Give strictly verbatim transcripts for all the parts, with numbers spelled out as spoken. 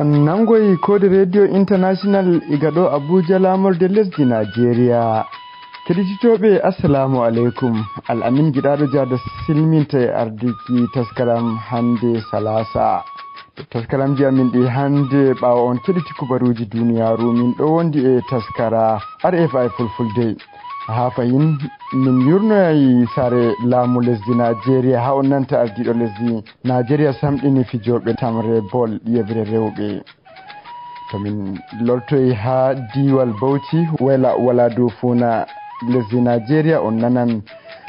Nangoy Kode Radio International iga ɗo Abuja, laamorde lesdi Najeriya. Keɗititooɓe, assalamu aleykum. Al Amin Giɗaaɗo Jaado silminta e ardiki taskaram hannde salaasa. Taskaramji amin ɗi hannde, ɓaawo on keɗiti kubaruuji duniyaaru, min ɗo wondi e taskara R F I Fulfulde. Haa fahin, min yurnoyay saare laamu lesdi Najeriya, haa on nanta ardiiɗo lesdi Najeriya samɗini fijooɓe tamre bol yeɓre rewɓe. To min lortoy haa diiwal Bauchi, wela wala dow fuuna lesdi Najeriya, on nanan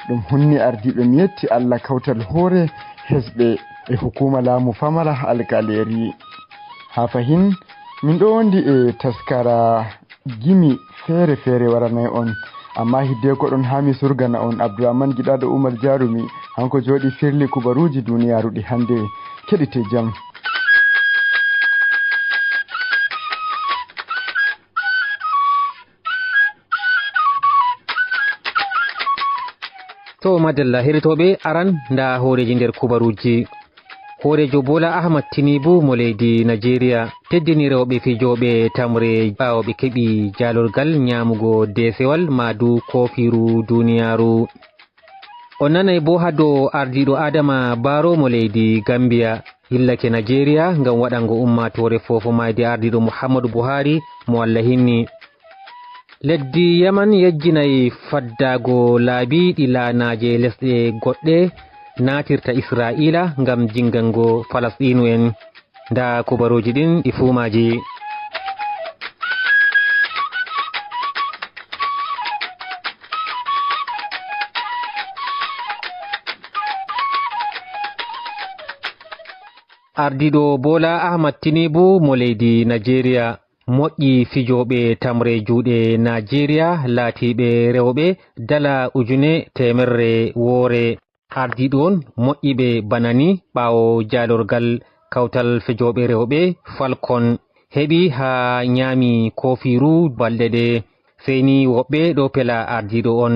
ɗum hunni ardiiɓe mi yetti Allah kawtal hoore hesɓe e hukuma laamu famara alkaleeri. Haa fahin, min ɗo wondi e taskara gimi feere feere waranay on, amma hiddeko ɗon haa mi surgana on Abdourahmane Giɗaaɗo Umar Jarumi, hanko jooɗi firli kubaruuji duniyaaru ɗi hannde. Keɗite jam. To madalla, heɗitooɓe, aran nda hooreeji nder kubaruuji. Hooreejo Bola Ahmad Tinubu mo leydi Najeriya teddini rewɓe fijooɓe tamre ɓaawo ɓe keɓi jaalorgal nyaamugo deesewal maadu koofiiru duniyaaru. On nanay boo haa dow ardiiɗo Adama Barrow mo leydi Gambiya yillake Najeriya ngam waɗango ummaatoore foofo maayde ardiiɗo Muhammadu Buhari mo Allah hinni. Leddi Yaman yejjinay faddaago laabi ɗi laanaaje lesɗe goɗɗe naatirta Isra'iila ngam jingango Falasɗiinu'en. Nda kubaruuji ɗin ɗi fuu maaji. Ardiiɗo Bola Ahmad Tinubu mo leydi Najeriya moƴƴi fijooɓe tamre juuɗe Najeriya laatiiɓe rewɓe dala ujune teemerre woore. Ardiiɗo on moƴƴi ɓe bana ni ɓaawo jaalorgal kawtal fijooɓe rewɓe Falcon heɓi haa nyaami koofiiru balɗe ɗe, sey ni woɓɓe ɗo pela ardiiɗo on.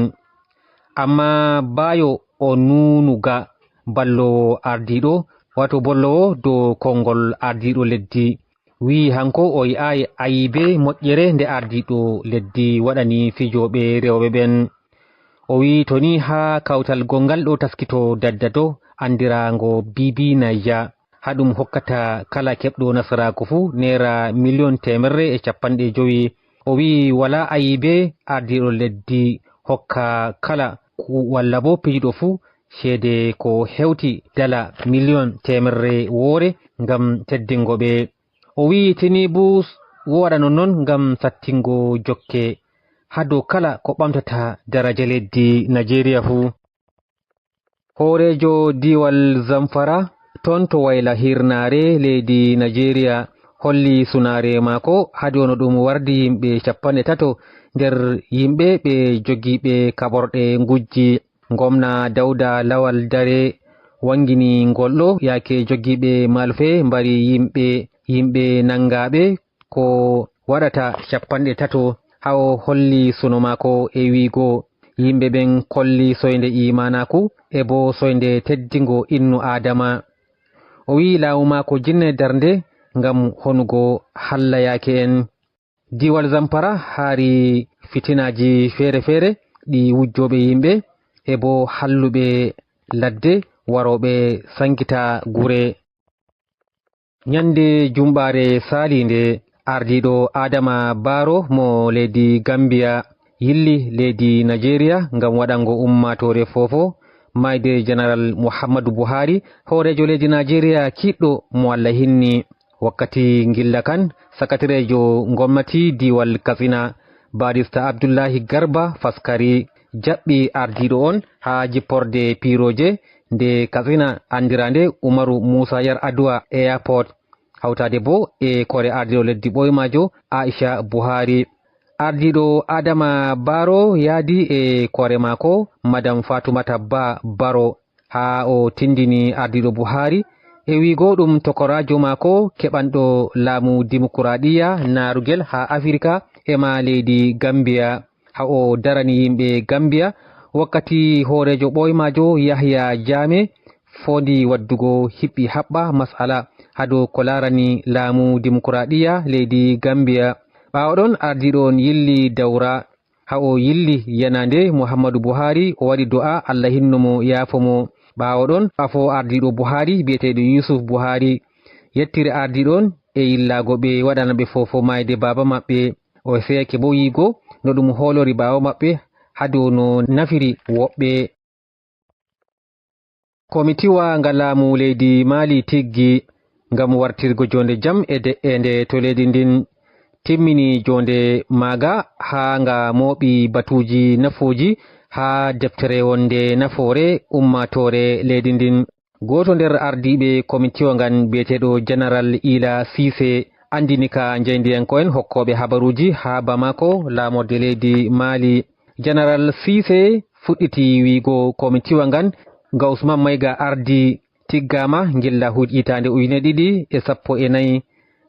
Amma Bayo Onunuga, ballowo ardiiɗo, waato bollowo dow konngol ardiiɗo leddi, wi'i hanko o yi'aay ayibe moƴƴere nde ardiiɗo leddi waɗani fijooɓe rewɓe ɓen. O wi'i to ni haa kawtal gongal ɗo taskito daddado anndiraango B B Niger, haa ɗum hokkata kala keɓɗo nasaraaku fuu neera miliyon teemerre e cappanɗe jowi. O wi'i walaa ayibe ardiiɗo leddi hokka kala ku-, walla boo pijiɗo fuu ceede ko hewti dala miliyon teemerre woore ngam teddingo ɓe. O wi'i Tinubu s-, waɗano non ngam sattingo jokke haa dow kala ko ɓamtata daraja leddi Najeriya fuu. Hooreejo diiwal Zamfara, ton to wayla hirnaare leydi Najeriya, holli sunaare maako, hade wano ɗum wardi yimɓe cappanɗe tato nder yimɓe ɓe jogiiɓe kaɓorɗe ngujji. Ngomna Dawda Lawal Dare wangini ngol ɗo, yaake jogiiɓe malfe mbari yimɓe, yimɓe nangaaɓe ko waɗata cappanɗe tato, haa o holli suno maako e wi'go yimɓe ɓen kolli soynde iimaanaaku e boo soynde teddingo innu Aadama. O wi'i laamu maako jinne darnde ngam honugo hallayaake en. Diiwal Zamfara haari fitinaaji feere-feere ɗi wujjooɓe yimɓe e boo halluɓe ladde warooɓe sankita gure. Nyannde Jumɓaare saaliinde, ardiiɗo Adama Barrow mo leydi Gambiya yilli leydi Najeriya ngam waɗango ummaatoore foofo maayde Jeneral Muhammadu Buhari, hooreejo leydi Najeriya kiiɗɗo mo Allah hinni. Wakkati ngilla kan, sakatireejo ngomnati diiwal Katsina, Barista Abdullahi Garba Faskari, jaɓɓi ardiiɗo on haa jipporde piirooje nde Katsina anndiraande Umaru Musa Yar Adua Airport, hawtaade boo e koore ardiiɗo leddi ɓooymaajo Aisha Buhari. Ardiiɗo Adama Barrow yaadi e koore maako, Madam Fatumata Ba Barrow, haa o tindini ardiiɗo Buhari e wi'go ɗum tokoraajo maako keɓanɗo laamu dimokuraɗiyya naarugel haa Afirka e ma leydi Gambiya, haa o darani yimɓe Gambiya wakkati hooreejo ɓooymaajo Yahya Jammeh foondi waddugo hiɓɓi haɓɓa mas'ala haa dow ko laarani laamu dimokuraɗiyya leydi Gambiya. Ɓaawo ɗon, ardiiɗo on yilli dawra. Haa o yilli yanaande Muhammadu Buhari, o waɗi do'a Allah hinno mo, yaafo mo. Ɓaawo ɗon, afo ardiiɗo Buhari biyeteeɗo Yusuf Buhari yettiri ardiiɗo on e yillaago ɓe waɗana ɓe fofo maayde baaba maɓɓe. O seyake bo yiigo no ɗum hoolori ɓaawo maɓɓe haa dow no nafiri woɓɓe. Komitiwa nga laamu leydi Mali tiggi ngam wartirgo jonde jam e de'ende to leydi ndin timmini jonde maaga haa nga mooɓi batuuji nafooji haa deftere wonde nafoore ummaatoore leydi ndin. Gooto nder ardiiɓe komitiwa ngan biyeteeɗo Janaral Ila Sise andini ka njayndiyanko'en hokkooɓe habaruuji haa Bamako, laamorde leydi Mali. Janaral Sise fuɗɗiti wiigo komitiwa ngan nga Usman Mayga ardi tiggaama ngilla hitaande ujine ɗiɗi e sappo e nayi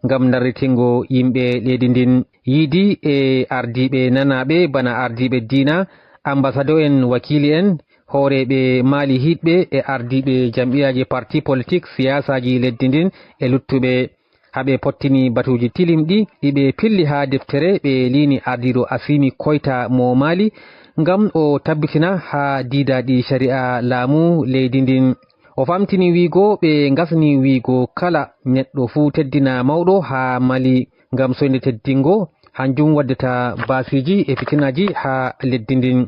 ngam darritingo yimɓe leydi ndin. Yiidi e ardiiɓe nanaaɓe bana ardiiɓe diina, ambasado'en, wakiili'en, hooreeɓe maali hiiɗɓe e ardiiɓe jam'iyaaji, parti politik, siyaasaaji leydi ndin e luttuɓe. Haa ɓe pottini batuuji tilimɗi ɗi ɓe pilli haa deftere, ɓe liini ardiiɗo Asimi Koyta mo Mali ngam o tabbitina haa diidaaɗi shari'a laamu leydi ndin. O famtini wiigo ɓe ngasni wiigo kala neɗɗo fuu teddina mawɗo haa Mali ngam soynde teddingo, hanjum waddata baasiiji e fitinaaji haa leddi ndin.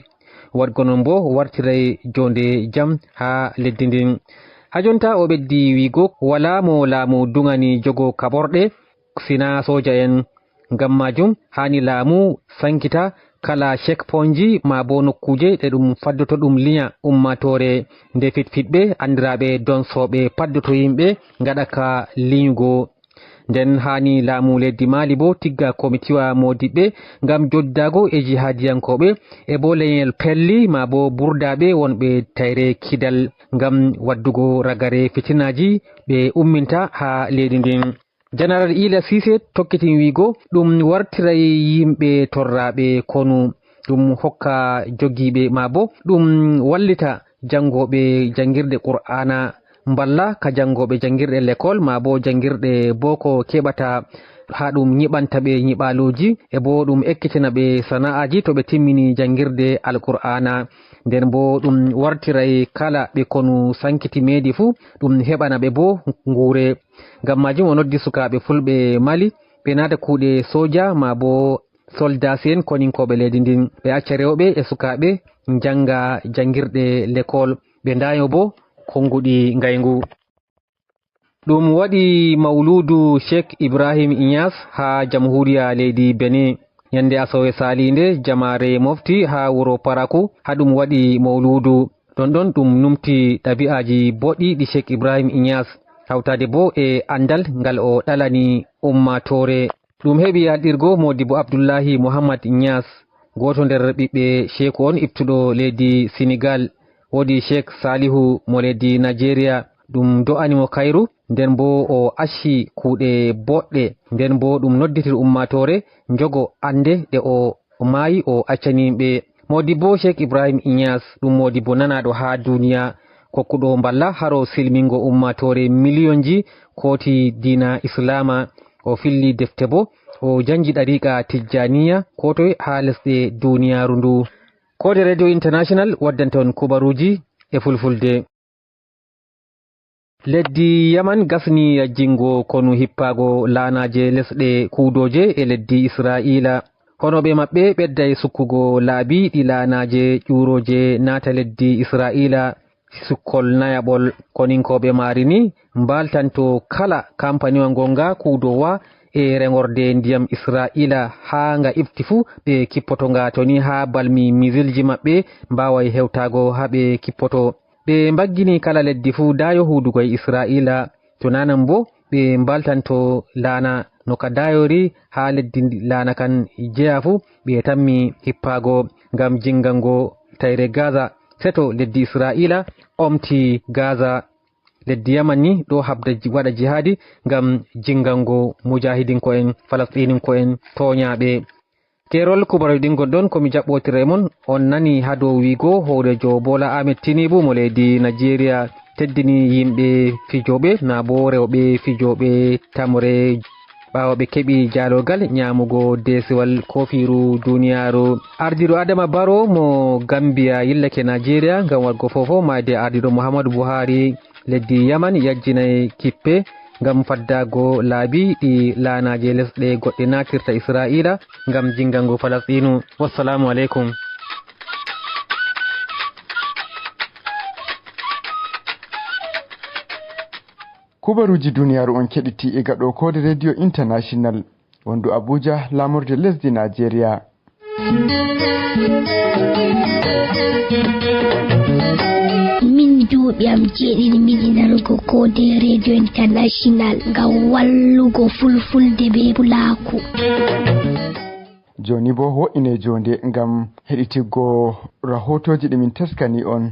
Waɗgo non boo wartiray jonde jam haa leddi ndin. Haa jonta o ɓeddi wiigo walaa mo laamu duŋani jogo kaɓorɗe sinaa sooja en. Ngam maajum haani laamu sankita kala checkpointji maa boo nokkuuje ɗe ɗum faddoto ɗum linya ummaatoore nde fitfitɓe anndiraaɓe donsooɓe paddoto yimɓe ngaɗa ka linyugo. Nden haani laamu leydi Maali boo tigga komitiwa moodiɓɓe ngam joddaago e jihaadiyankooɓe e boo lenyel pelli maa boo burdaaɓe wonɓe tayre Kidal ngam waddugo ragare fitinaaji ɓe umminta haa leydi ndin. Janaral Ila Sise tokkitin wiigo ɗum wartiray yimɓe torraaɓe konu, ɗum hokka jogiiɓe maa boo ɗum wallita janngooɓe janngirɗe Qur'aana mballa ka janngooɓe janngirɗe lekol maa boo janngirɗe booko keɓata haa ɗum nyiɓanta ɓe nyiɓaalooji e boo ɗum ekkitina ɓe sana'aaji to ɓe timmini janngirde Alqur'aana. Nden boo ɗum wartiray kala ɓe konu sankiti meedi fuu ɗum heɓana ɓe boo nguure. Ngam maajum o noddi sukaaɓe fulɓe Mali ɓe naata kuuɗe sooja maa boo soldaasi'en koninkooɓe leydi ndin, ɓe acca rewɓe e sukaaɓe njannga janngirɗe lekol, ɓe ndaayo boo konnguɗi ngayngu. Ɗum waɗi mawluudu Sheikh Ibrahim Inyas haa jamhuuriya leydi Benin. Nyannde asawe saaliinde, jamaare mofti haa wuro Paraku, haa ɗum waɗi mawluudu. Ɗon ɗon ɗum numti ɗabi'aaji boɗɗi ɗi Sheikh Ibrahim Inyas, hawtaade boo e anndal ngal o ɗalani ummaatoore. Ɗum heɓi yalɗirgo Moodibbo Abdullahi Muhammad Inyas, gooto nder ɓiɓɓe Sheeku on iftuɗo leydi Senegal. Woodi Sheikh Salihu mo leydi Nigeria, ɗum do'ani mo kayru, nden boo o acci kuuɗe boɗɗe, nden boo ɗum nodditir ummaatoore njogo annde ɗe o maayi o accani yimɓe. Moodibbo Sheikh Ibrahim Inyas ɗum moodibbo nanaaɗo haa duniya, kokkuɗo mballa haro silmingo ummaatoore miliyonji kooti diina Islaama. O filli defte boo, o janji ɗariiqa Tijjaniya koo toy haa lesɗe duniyaaru ndu. Koode Radio International waddanta on kubaruuji e fulfulde. Leddi Yaman gasni yajjingo konu hippaago laanaaje lesɗe kuudooje e leddi Isra'iila. Honooɓe maɓɓe ɓedday sukkugo laabi ɗi laanaaje ƴuurooje naata leddi Isra'iila. Sukkol nayaɓol koninkooɓe maari ni mbaaltanto kala kampaniwa ngonga kuudoowa e reŋorde ndiyam Isra'iila haa nga ifti fuu ɓe kippoto nga to ni haa balmi misilji maɓɓe mbaaway hewtaago haa ɓe kippoto. Ɓe mbaggini kala leddi fuu daayo huudugo e Isra'iila. To nanan boo ɓe mbaaltanto laana no ka daayori haa leddi laana kan jeyaa fuu ɓe tammi hippaago ngam jingango tayre Gaza. Seto leddi Isra'iila omti Gaza. Leddi Yaman ni ɗo habda ji-, waɗa jihaadi ngam jingango mujahidinko'en Falasɗininko'en tooñaaɓe. Keerol kubaruuji ɗin gonɗon ko mi jaɓɓootira e mon. On nani haa dow wiigo hooreejo Bola Ahmed Tinubu mo leydi Najeriya teddini yimɓe fijooɓe naa boo rewɓe fijooɓe tamre ɓaawo ɓe keɓi jaalorgal ñaamugo deesewal kofiiru duniyaaru. Ardiiɗo Adama Barrow mo Gambiya yillake Najeriya ngam waɗgo fofo maayde ardiiɗo Muhammadu Buhari. Leddi Yaman yajjinay kippe ngam faddaago laabi ɗi laanaaje lesɗe goɗɗe naatirta Isra'iila ngam jinngango Falasɗiinu. Wassalaamu aleykum. Kubaruuji duniyaaru on keɗiti e gaɗo koode Radio International wondu Abuja, laamorde lesdi Najeriya. Min duuɓi am jeeɗiɗi miɗi nanugo koode Radio International ngam wallugo fulfulde bee pulaaku. Jooni boo wo'ine joonde ngam heɗitiggo rahotooji ɗi min teskani on.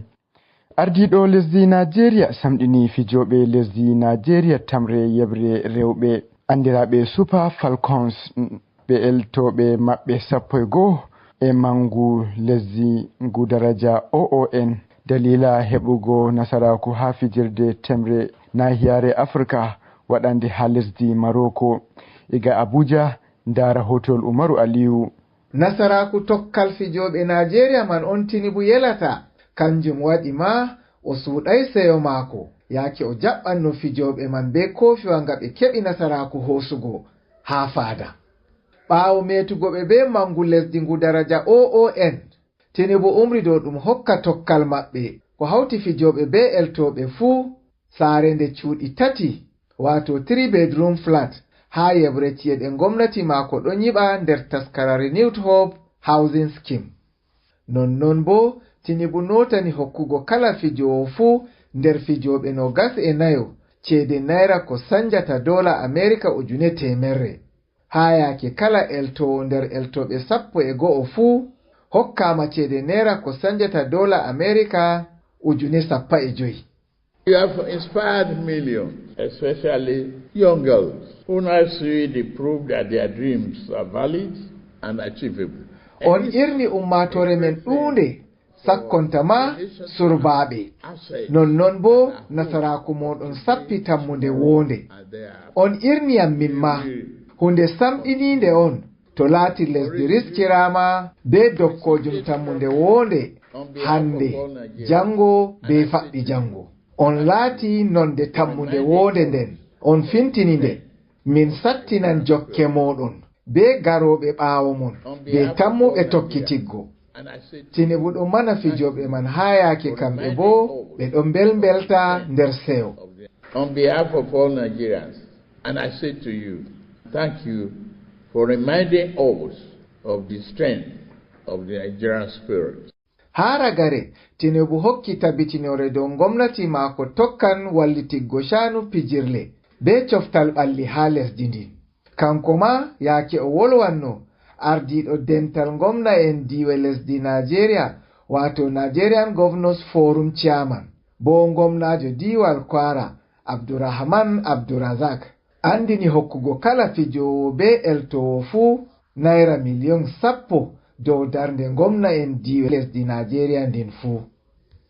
Ardiiɗo lesdi Naajeeriya samɗini fijooɓe lesdi Naajeeriya tamre yeɓre rewɓe anndiraaɓe Super Falcons, ɓe eltooɓe maɓɓe sappo e go'o e manngu lesdi ngu daraja O O N daliila heɓugo nasaraaku haa fijirde tamre naahiyaare Afrika waɗande haa lesdi Maroko. Iga Abuja, ndaa rahootowol Umaru Aliyu. Nasaraaku tokkal fijooɓe Naajeeriya man on Tinibu yelata, kanjum waɗi ma o suuɗay seyo maako, yaake o jaɓɓanno fijooɓe man bee koofiwa nga ɓe keɓi nasaraaku hoosugo haa faada. Ɓaawo meetugo ɓe bee manngu lesdi ngu daraja O O N, Tinibu umri dow ɗum hokka tokkal maɓɓe ko hawti fijooɓe bee eltooɓe fuu, saare nde cuuɗi tati, waato three bedroom flat, haa yeɓre ci'e ɗe ngomnati maako ɗon nyiɓa nder taskara Renewed Hope Housing Scheme. Nonnon boo, Tinibu nootani hokkugo kala fijoowo fuu nder fijooɓe noogas e nayo ceede nayra ko sanjata doola Amerika ujune teemerre. Haa yaake kala eltoowo nder eltooɓe sappo e go'o fuu hokkaama ceede neera ko sanjata doola Amerika ujune sappo e joy. You have inspired millions, especially young girls, who now see the proof that their dreams are valid and achievable. On irni ummaatoore men ɗuunde, sakkonta ma surbaaɓe. Nonnon boo nasaraaku mooɗon sappi tammunde woonde. On irni yam min maa. Huunde samɗiniinde on to laati lesdi riskiraama bee dokkoojum tammunde woonde, hannde, janngo bee faɓɓi janngo. On laati nonde tammunde woonde nden. On fintini nde. Min sattinan jokke mooɗon bee garooɓe ɓaawo mon bee tammuɓe tokkitiggo. Tinibu ɗon mana fijooɓe man haa yaake kamɓe boo ɓe ɗon mbelmbelta nder seyo. On behalf of all Nigerians, and I say to you, thank you for reminding us of the strength of the Nigerian spirit. Haa ragare, Tinibu hokki tabitinoore dow ngomnati maako tokkan wallitiggo caanu pijirle bee coftal ɓalli haa lesdi ndin. Kanko maa, yaake o wolwanno ardiiɗo dental ngomna'en diiwe lesdi Naajeeriya, waato Nigerian Governors Forum Chairman, boo ngomnaajo diiwal Kwara, Abdurrahman Abdurazak, anndini hokkugo kala fijoowo bee eltoowo fuu nayra miliyon sappo dow darnde ngomna'en diiwe lesdi Naajeeriya ndin fuu.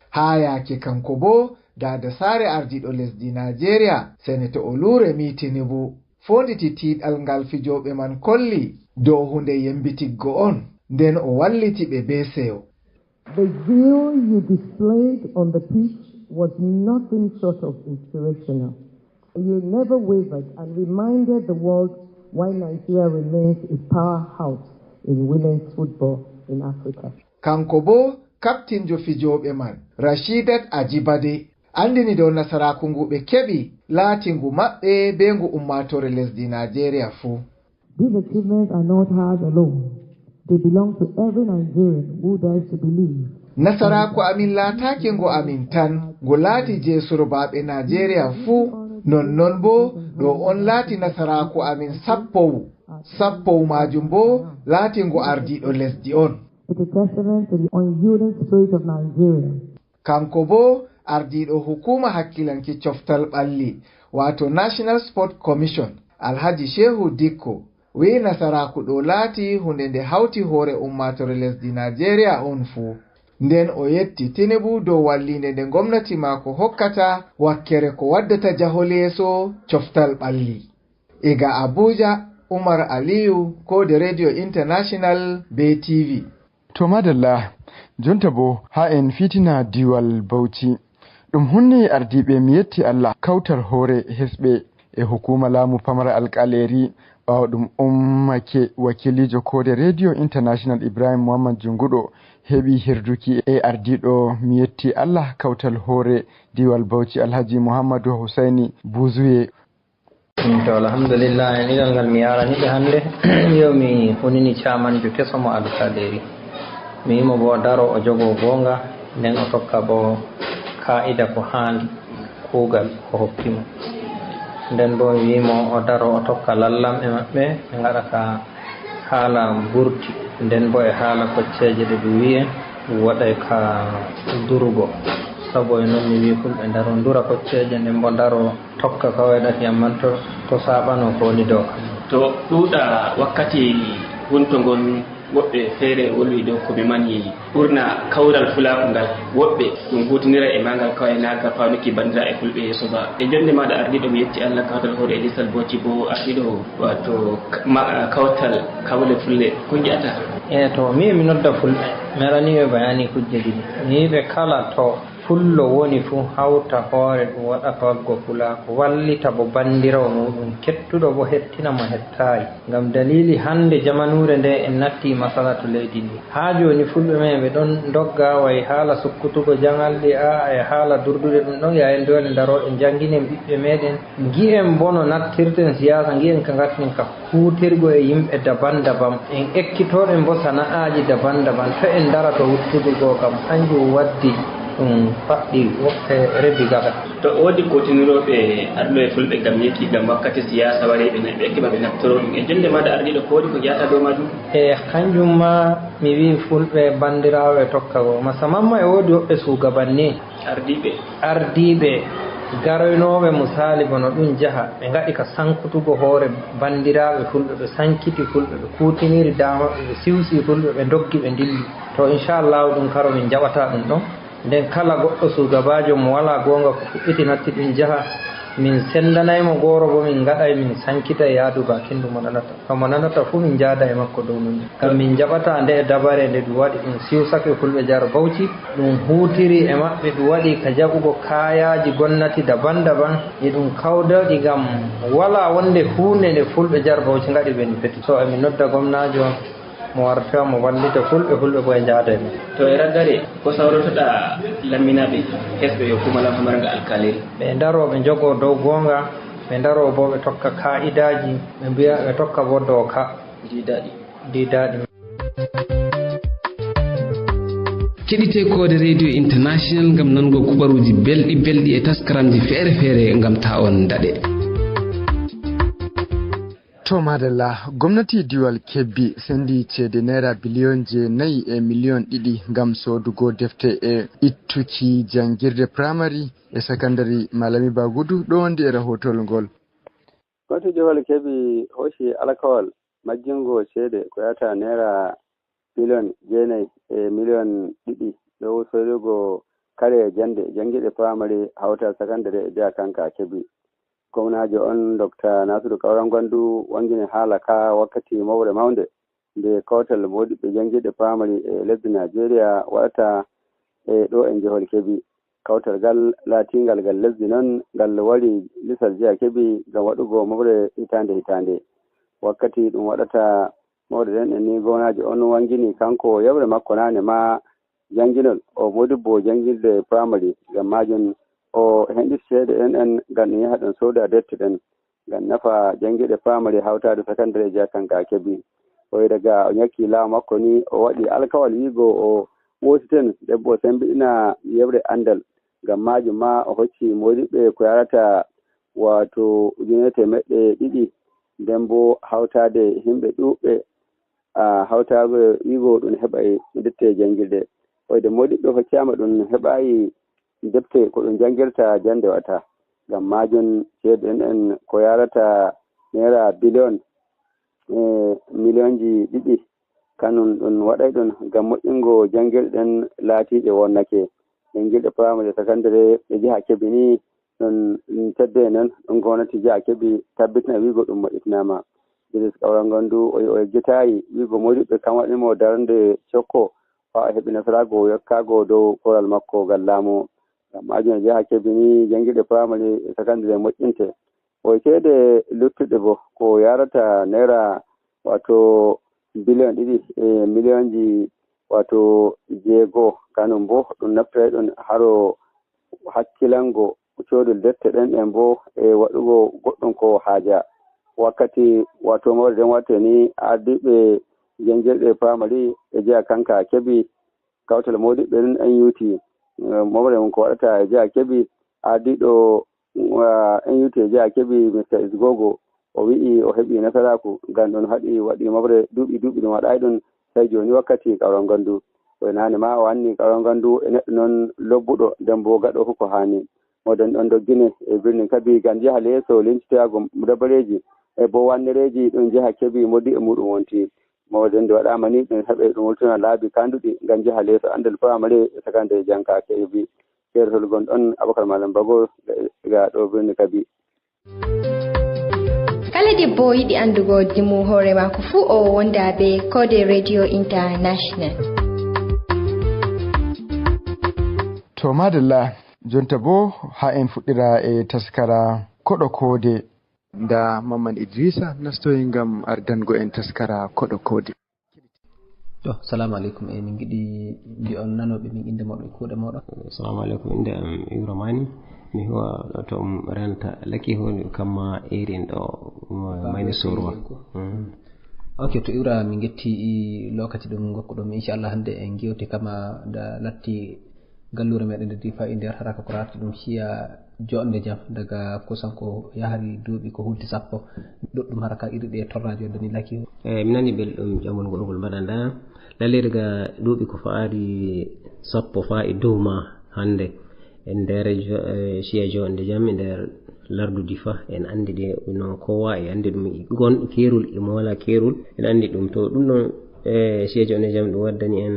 Haa yaake kanko boo, daada saare ardiiɗo lesdi Naajeeriya, Senator Oluremi Tinubu, foonditi tiiɗal ngal fijooɓe man kolli dow huunde yembitiggo on, nden o walliti ɓe bee seyo. The zeal you displayed on the pitch was nothing short of inspirational. You never wavered and reminded the world why Nigeria remains a powerhouse in women's football in Africa. Kanko boo, kaptinjo fijooɓe man, Rashidat Ajibade, anndini dow nasaraaku ngu ɓe keɓi, laati ngu maɓɓe bee ngu ummaatoore lesdi Naajeeriya fuu. These achievements are not hers alone. They belong to every Nigerian who dares to believe. Nasaraaku amin laataaki ngu amin tan, ngu laati jey surbaaɓe Naajeeriya fuu. Nonnon boo, ɗo on laati nasaraaku amin sappowu. Sappowu maajum boo laati ngu ardiiɗo lesdi on. It's a testament to the unyielding spirit of Nigeria. Kanko boo, ardiiɗo hukuuma hakkilanki coftal ɓalli, waato National Sport Commission, Alhaji Shehu Dikko, Wiyi nasaraaku ɗo laati huunde nde hawti hoore ummaatoore lesdi Najeriya on fuu. Nden o yetti Tinubu dow walliinde nde ngomnati maako hokkata wakkere ko waddata jahol yeeso coftal ɓalli. Iga Abuja, Umar Aliyu, Koode Radio International be T V. To madalla, jonta bo haa en fitina diiwal Bauchi. Ɗum hunni ardiiɓe mi yetti Allah kawtal hoore hesɓe e hukuma laamu pamara alƙaleeri. Ɓaawo ɗum ummake, wakiiliijo Koode Radio International Ibrahim Muhammad Junguɗo heɓi hirduki e ardiiɗo mi yetti Allah kawtal hoore diiwal Bauchi Alhaji Muhammadu Husaini Buzuye. Mm, to, alhamdulillah, en igal ngal mi yarani ɓe hannde. Yo mi hunini camanjo keso mo alkaleri. Mi yimo bo o daro, o jogo goonga, nden o tokka bo ka'ida ko haandi, kuugal ko hokki mo. Nden bo mi wimo o daro, o tokka lallam e maɓɓe, ɓe ngaɗa ka haala burti, nden bo e haala kocceeje ɗe ɗum wi'e ɗum waɗay ka durugo. Sabu e non mi wi fulɓe ndaro ndura kocceeje, nden bo ndaro tokka ka waɗaki, amman to, to saɓano ko woni dow ka. To ɗuuɗa wakkati hunto ngon, woɓɓe feere wolwi dow ko ɓe mani ɓurna kawral fulaaku ngal. Woɓɓe ɗum huutinira e maagal kawai naa ga faanuki banndiraaɓe fulɓe yeeso ba. E jonnde maaɗa ardiiɗo, mi yetti Allah kawtal hoore e lisal booci bo ardiiɗo, wato ma-, kawtal kawle fulɓe, ko nji'ata? E to, mi, mi nodda fulɓe, mi arani ɓe bayani kujje ɗiɗi. Mi wiɓe kala to fullo woni fuu hawta hoore ɗum waɗa ka waggo fulaaku, wallita bo banndiraawo muuɗum, kettuɗo bo hettina mo hettaayi. Ngam daliili hannde jamanuure nde en natti masala to leydi ndi. Haa jooni fulɓe men ɓe ɗon ndogga, way haala sukkutugo jangalɗi, a, e haala durdude ɗum ɗon, yayen doole ndaroɗen njannginen ɓiɓɓe meɗen. Ngi'en bo no nattirten siyaasa, ngi'en ka ngarten ka huutirgo e yimɓe daban-daban. En ekkitoɗen bo sana'aaji daban-daban. To en ndara to wuttudu goo kam, kanjum waddi ɗum faɗɗi woɓɓe rebi gaɗa. To woodi kuutinirooɓe arɗo e fulɓe ngam yekki, ngam wakkati siyaasa wari ɓe, ɓe ekkima ɓe naftoro ɗum. E jonnde maaɗa ardiiɗo, ko woodi ko jahata dow maajum? E kanjum ma mi wi'i fulɓe banndiraaɓe e tokka goo. Masamamma e woodi woɓɓe suugabanni. Ardiiɓe. Ardiiɓe garoynooɓe musaali bono ɗum jaha, ɓe ngaɗi ka sankutugo hoore banndiraaɓe fulɓe, ɓe sankiti fulɓe, ɓe kuutiniri dama, ɓe siwsi fulɓe, ɓe ndoggi, ɓe ndilli. To, inchallahu, ɗum karo min njaɓata ɗum ɗon. Nden kala goɗɗo sugabaajo mo walaa goonga ko fuɗɗiti natti ɗum jaha, min senndanay mo gooro bo min ngaɗay min sankita e yaadu baakin ɗum o nanata. Ka mo nanata fuu min njaada e makko dow non. Ngam min njaɓata nde e dabare nde ɗum waɗi ɗum siwsake fulɓe Jar Bauchi, ɗum huutiri e maɓɓe, ɗum waɗi ka jaɓugo kaayaaji gomnati daban-daban, e ɗum kawdaɗi ngam walaa wonde huunde nde fulɓe Jar Bauchi ngaɗi ɓe no feti. So e mi nodda gomnaajo on, mo warta mo wallita fulɓe, fulɓe bo e njaada e men. To e raggare, ko sawrotoɗaa lamminaaɓe hesɓe yo kumala famaranga alkaaliri? Ɓe ndaroo, ɓe njogoo dow goonga, ɓe ndaroo bo ɓe tokka kaa'idaaji, ɓe mbiya, ɓe tokka bo dooka. Diidaaɗi. Diidaaɗi. Keɗite Koode Radio International ngam nango kubaruuji belɗi belɗi e taskaramji feere feere ngam taa on daɗe. To madalla, gomnati diwal Kebbi sendi ceede naira biliyon jeenayi e miliyon ɗiɗi ngam soodugo defte e ittuki janngirde primary e sakandare. Malami Bagudu ɗo wondi e rahootol ngol. Gomnati diwal Kebbi hooci alkawal majjingo ceede ko yahata naira biliyon jeenayi e miliyon ɗiɗi dow soodugo kare jannde, janngirɗe primary hawta sakandare e jeya kanka Kebbi. Gomnaajo on, Dokta Nasiru Kaura Gwandu, wangini haala ka wakkati mawre mawnde nde kawtal moodiɓɓe janngirɗe primary e lesdi Najeriya waɗata e ɗo e jehol Kebbi. Kawtal ngal laatingal ngal lesdi non, ngal wari lisal jeya Kebbi ngam waɗugo mawre hitaande hitaande. Wakkati ɗum waɗata mawɗo ɗen en ni, gomnaajo on wangini kanko yeɓre makko naane ma jannginol o modibbo janngirde primary. Ngam maajum o henɗiti ceede ɗen en ngam ɗum yaha ɗon sooda defte ɗen ngam nafa janngirɗe primary hawtaade sakandare jeya kanka Kebbi. O daga o ñakki laamu makko ni, o waɗi alkawal wiigo o wositen debbo o sembiɗina yeɓre anndal. Ngam maajum ma o hocci moodiɓɓe ko yarata waato ujunere teemeɗɗe ɗiɗi, nden bo hawtaade yimɓe ɗuuɓɓe, a, hawtaade wiigo ɗum heɓay defte janngirde. Oyde moodiɓɓe hoccaama ɗum heɓaayi defte ko ɗum janngirta jannde wata. Ngam maajum ceede ɗen en ko yarata naira biliyon e miliyonji ɗiɗi. Kanum ɗum waɗay ɗum ngam moƴƴingo janngirɗe ɗen laatiiɗe wonnake. Janngirɗe primary e sakandare ɗe jeha Kebbi ni ɗum, ɗum tedde non, ɗum gomnati jeha Kebbi tabbitina wiigo ɗum moƴƴitinaama. Bilis Kawral Ngondu o, o yejjitaayi wiigo moodiɓɓe kam waɗi mo darnde cokko faa o heɓi nasaraagu o yokkaago dow koral makko ngal laamu. Ngam maajum e jeha Kebbi ni janngirɗe primary e sakandare moƴƴinte. Woy ceede luttuɗe bo ko yaarata naira wato biliyon ɗiɗi e miliyonji wato jeego. Kanum bo ɗum naftira ɗum haro hakkilango coodol dette ɗen ɗen bo e waɗugo goɗɗum ko haaja. Wakkati wato mawɗe ɗen watte ni ardiiɓe janngirɗe primary e jeya kanka Kebbi kawtal moodiɓɓe ɗin N U T. Eh, mawɓe mum ko waɗata e jeya Kebbi, ardiiɗo, ah, N U T e jeya Kebbi, Mister Isgogo, o wi'i o heɓi nasaraaku, ngam ɗum haɗi waɗi mawɓe duuɓi, duuɓi ɗum waɗaay ɗum, sey jooni wakkati Kawral Ngondu. O naane ma o anni Kawral Ngondu e neɗɗo non lobbuɗo, nden bo gaɗo ko haani. Moɗon ɗon doggine e birnin Kabi ngam jeha leeso lencitoyaago dabareeji e bo wannereeji ɗum jeha Kebbi moddi e muɗum wonti. Mawɗo nde waɗaama ni, ɗum heɓe ɗum wultuna laabi kanduɗi ngam jeha leeso anndal primary e sakandare janka Kebbi. Keertol gon ɗon Abakar Malam Bago ga ɗo birni Kabi. Kala debbo yiɗi anndugo dimu hoore maako fuu o wonda be Koode Radio International. To madalla, jonta bo haa en fuɗɗira e taskara koɗo koode. Nda Mamman Idrisa nastoyi ngam ardango en taskara koɗo koode. To, salamu aleykum. E min ngiɗi mbi'on nanoɓe min innde moɗon e kuuɗe moɗon. Salamu aleykum, innde am Iwra Mani. Mi huwa ɗo to um renta laki honi kamma irin ɗo mayni surwa. Ok, to Iwra, min ngetti i lokaci ɗum ngokkuɗon mi. Inchallah hannde en ngewti kama da latti galluure meɗen nde Difa e nder haraka ko rarti ɗum ciya joɗnde jam daga kusan ko yahri duuɓi ko hulti sappo. Ɗuɗɗum haraka iri ɗe torraji waddani laki. Eyi, mi nani belɗum ƴamol ngol ngol mbaɗanɗa. Lalle daga duuɓi ko faari sappo faa e dow ma hannde e nder jo- e ciya joɗnde jam e nder lardu Difa, en anndi ɗe no kowa e anndi ɗum, gon keerol e moola keerol, en anndi ɗum. To ɗum ɗon e ciya joɗnde jam ɗum waddani en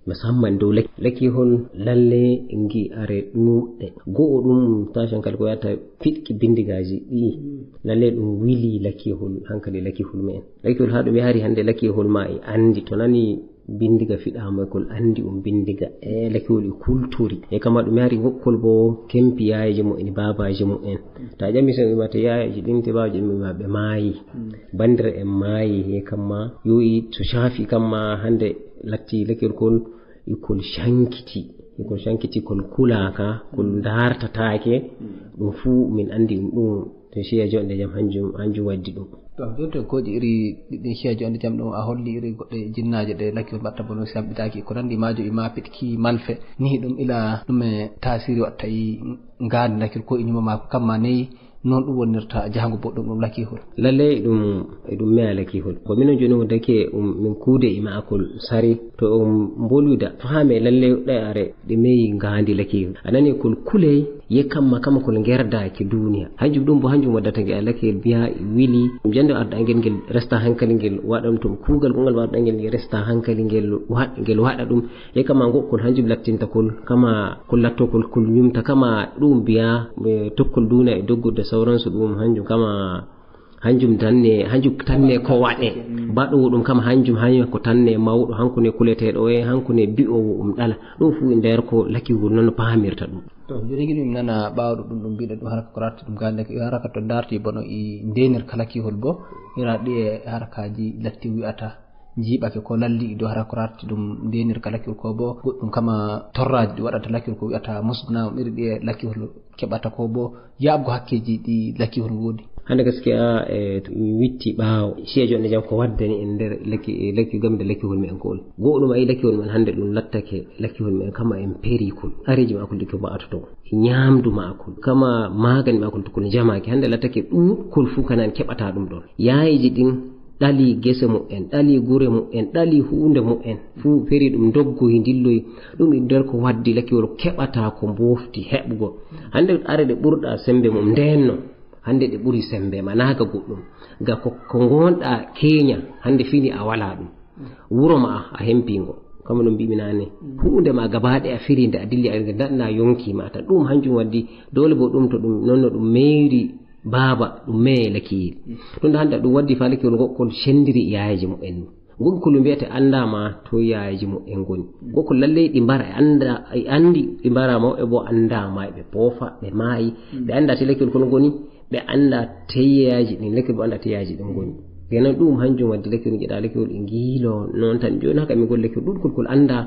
musamman dow laki, lakihol. Lalle ngi are ɗuuɗɗe. Go'o ɗum tashi hankali ko yata fiɗki bindigaaji ɗi. Lalle ɗum wili lakihol, hankali lakihol me'en. Lakihol haa ɗum yahri hannde lakihol ma e anndi to nani bindiga fiɗaama kol anndi um bindiga. E lakihol e kultori. E kama ɗum yahri gokkol bo kempi yaayeeji mu'en e baabaaji mu'en. Ta ƴami sen ɓe mate yaayeeji ɗin te baabaaji ɗin ɓe ma ɓe maayi. Bandira en maayi e kamma yoyi to caafi kamma hannde latti lakihol kol ikol cankiti, ikol cankiti kol kulaaka, kol ndaartataake. Ɗum fuu min anndi ɗum ɗum to ciya joɗnde jam hanjum hanjum waddi ɗum. To jooni to kooƴi iri ɗiɗɗin ciya joɗnde jam ɗum a holli iri goɗɗe jinnaaje ɗe lakki mbaɗta bono samɓitaaki ko nanndi maajo e maapiɗki malfe nihi ɗum ila ɗum e taasiri waɗta e ngaandi lakkir ko e ñuma maako kamma neyi. Noon ɗum wonirta jahango boɗɗum ɗum lakihol. Lallay ɗum eɗum meya lakihol ko minon jooni wondake um min kuude e maakol sari to on mbolwida faame lallay ɗe are ɗe meyi ngaandi lakihol a nani kol kuley ye kamma kama kol ngerdaaki duniya hanjum ɗum bo hanjum waddata nge a lakihol biya wili jande arda angel ngel resta hankali ngel waɗa ɗum to kuugal gongal waɗa angel ngel resta hankali ngel waɗa ɗum. E kama ngokkol hanjum lattinta kol kama kol latto kol kol ñumta kama ɗum biya tokkol duna e doggude sauransu ɗum hanjum kama hanjum tanne hanjum tanne ko waɗe baɗowo ɗum kama hanjum hanjum ko tanne mawɗo hanko ne kuleteɗo e hanko ne bi'owo um ɗala ɗum fu e nder ko lakigol noon pamirta ɗum. To joni giɗum nana ɓawɗo ɗum ɗum mbiɗa ɗum haraka ko ratti ɗum gande haraka to darti bono i ndenir kala kihol bo ira ɗi e harakaji latti wi'ata jiiɓake ko lalli e dow hara ko rarti ɗum ndenir kala kiwol ko bo goɗɗum kama torraji ɗi waɗata lakiwol ko wi'ata musbna iri ɗi e lakiwol keɓata ko bo yaɓgo hakkeji ɗi lakiwol woodi. Hande gaskiya e mi witti ɓaawo ciya jonde jam ko waddani en nder laki laki gamde lakiwol men ko goɗɗum ay lakiwol men hande ɗum lattake lakiwol men kama en perikol areji makol ɗi ko ba'atoto ñamdu makol kama magani makol to kol jamaki hande lattake ɗuɗkol fu kana en keɓata ɗum ɗon yaayiji ɗin ɗali gese mu'en, ɗali gure mu'en, ɗali huunde mu'en fuu feri ɗum ndoggoyi ndilloyi ɗum e nder ko waddi lakiwol keɓata ko mboofti heɓugol. Hannde are ɗe ɓurɗa semmbe mum ndeenno Hannde ɗe ɓuri semmbe ma naaga goɗɗum. Ga ko, ko ngonɗa keenya, hannde fini a walaa ɗum. Wuro ma a, a hempi ngo. Kamma ɗum mbiimi naane. Huunde ma gaba ɗaya a firi nde a dilli a daɗna yonki ma tan. Ɗum hanjum waddi doole bo ɗum to ɗum noon no ɗum meeri baaba ɗum meye lakkiyel. Tunda hannde ɗum waddi fa lakkiyol ngokkol senndiri yaayeeji mumen. Ngokkol mbiyete anndaama to yaayeeji mumen ngoni. Ngokkol lalley ɗi mbara e annda, e anndi ɗi mbara mawɓe bo anndaama e ɓe poofa, ɓe maayi. Ɓe annda te lakkiyol kol ngoni, ɓe annda teyeeji ɗin, lakkiyol bo annda teyeeji ɗin ngoni. Kenan ɗum hanjum waddi lakkiyol ngiɗa lakkiyol e ngiilo noon tan. Jooni haka min ngol lakkiyol ɗuɗkol kol annda